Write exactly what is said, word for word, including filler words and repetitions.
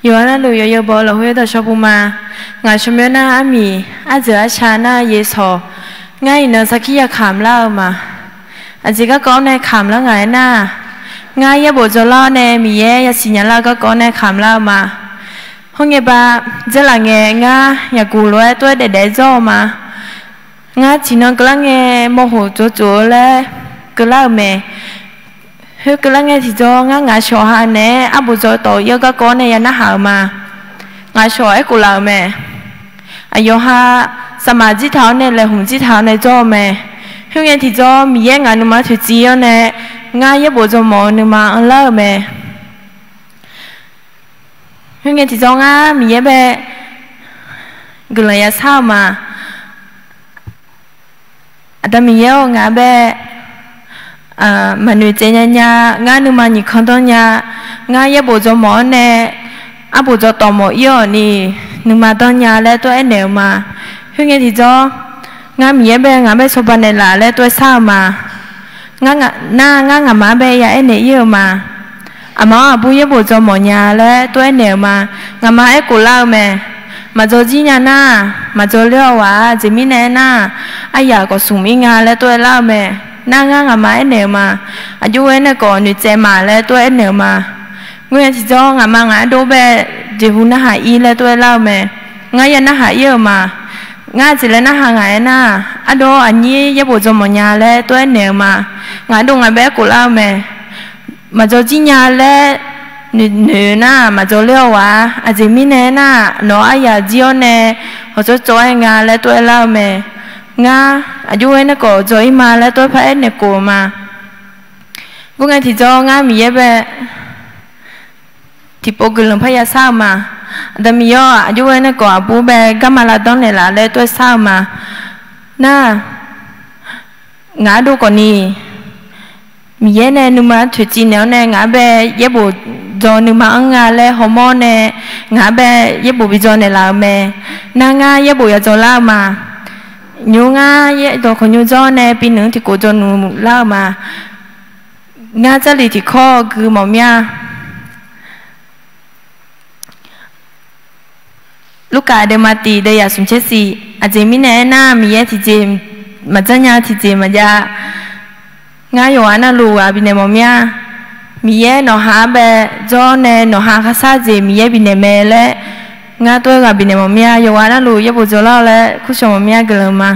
Yawqha navluf yawqyawq baw lafkhoer dawqshawr puq ma. Ngaq shawrmyanr nar armiq, arjeuq arca nar yesawq. Ngar iqnan sarkir ya kamq lar-eu ma. Aqjeq garkawv-anr nae kamq lar ngaq-aer nar, ngar yaerbof dzaw lar-awr nae Miqyaer yasiq nya lar-eu garkawv-anr nae kamq lar-eu ma. Khoerngae ba, dzeurlaf ngae ngar yaqguq lof-aer tov-aer daef daef-aer jawr-eu ma. Ngar tiqnan keuvlar ngae mawrkhof tsov tsof-eu laer keuvlar-eu mae. Khoer keuvlar ngae tiqjawr ngar ngaq shawq ha naeq-aer arbof dzaw tawf ir-eu garkawv-anr nae ya narhaq-euq ma. Ngaq shawq aerkhof laf-euq mae. Aqyawf ha saqmaq jir taq-awr nae laeqhmq jir taq-awr nae jawr-eu mae. Khoerngae tiqjawr Miqyaer ngaq nuima toeqciv-awr nae ngar yaerbof dzaw mawf-eu nuima anrlar-eu mae. Khoerngae tiqjawr ngar Miqyaer bae guiqlanq ya shar-eu ma. Aqda Miqyaer-or, ngaq-anr bae maqnoeq tsaev nya nya, ngar nuima nyiq kanr danr nya, ngar yaerbof dzaw mawf-anr nae arbof dzaw tawf mawf ir-awq ni nuima danr nya laer tov-aer naeq-eu ma. Khoerngae tiqjawr ngar Miqyaer bae ngaq-anr bae cawba naeqlaf laer tov-aer shar-eu ma. Nar ngar ngaqma-anr bae ya aernaeq ir-eu ma. Aqma-anr aqbur yaerbof dzaw mawf nya laer tov-aer naeq-eu ma. Ngaqma aerkhof lar-eu mae. Maqdzaw jir nya nar, maqdzaw ler-awq ghaq-a. Aqjeq mirnae aernar, aryaq khawf smq ir nga laer tov-aer lar-eu mae. Nar ngar ngaqma aernaeq-eu ma. Aqjox ghae nae khawf noeqtsaev ma laer tov-aer aernaeq-eu ma. Ngeur-aer tiqjawr ngaqma ngaq-aer dov bae jeqhu narhaq ir laer tov-aer lar-eu mae. Ngar ya narhaq ir-euq ma. Ngar aqjeq laer narhaq ngaq-aer nar, ardov aqnyir yaerbof dzaw mawf nya laer tov-aer naeq-eu ma. Ngaq dov ngaq bae aerkhof lar-eu mae. Maqdzaw jir nya laer noeq nar maqdzaw ler-awq ghaq-a. Aqjeq mirnae aernar, nawq-eu aryaq jir-awr nae hawqtsawr tsov-aer nga laer tov-aer lar-eu mae. Ngar aqjox ghae nae khawf dzaw ir ma laer tov-aer par aernaeq khof-eu ma. Khoerngae tiqjawr ngar Miqyaer bae tiqpov guiqlanq parya shar-eu ma. Aqda Miqyaer-or, aqjox ghae nae khawf aqbur bae garma lavdanr naeqlaf laer tov-aer shar-eu ma. Nar ngaq-anr dov khawf ni, Miqyaer nae nuima toeqciv naeq-awr nae ngaq-anr bae yaerbof dzaw nuima anr nga laer hawmawr nae ngaq-anr bae yaerbof bi dzaw naeqlaf-eu mae. Nar ngar yaerbof ya dzaw lar-eu ma. Nymr ngar yaerdawq khawqnymr jawr nae bi nui-anr tiqkhof dzaw nui lar-eu ma. Ngar Jarlif tiqkawv gui mawf mir-a. Lurkaf deuvma tiq deuvyaq smq caer shif. Aqjeq mirnae aernar, Miqyaer tiqjeq maqjanr nya, tiqjeq maqjav. Ngar yawqghaq navluf ghaq bifnaeq mawf mir-a. Miqyaer nawqha-anr bae jawr nae nawqha kharshar jeq Miqyaer bifnaeq mae laer ngar tov-aer ghaq bifnaeq mawf mir-a. Yawqghaq navluf yaerbof dzaw lar-awr laer kurshawq mawf mir-a guiqlanq ma.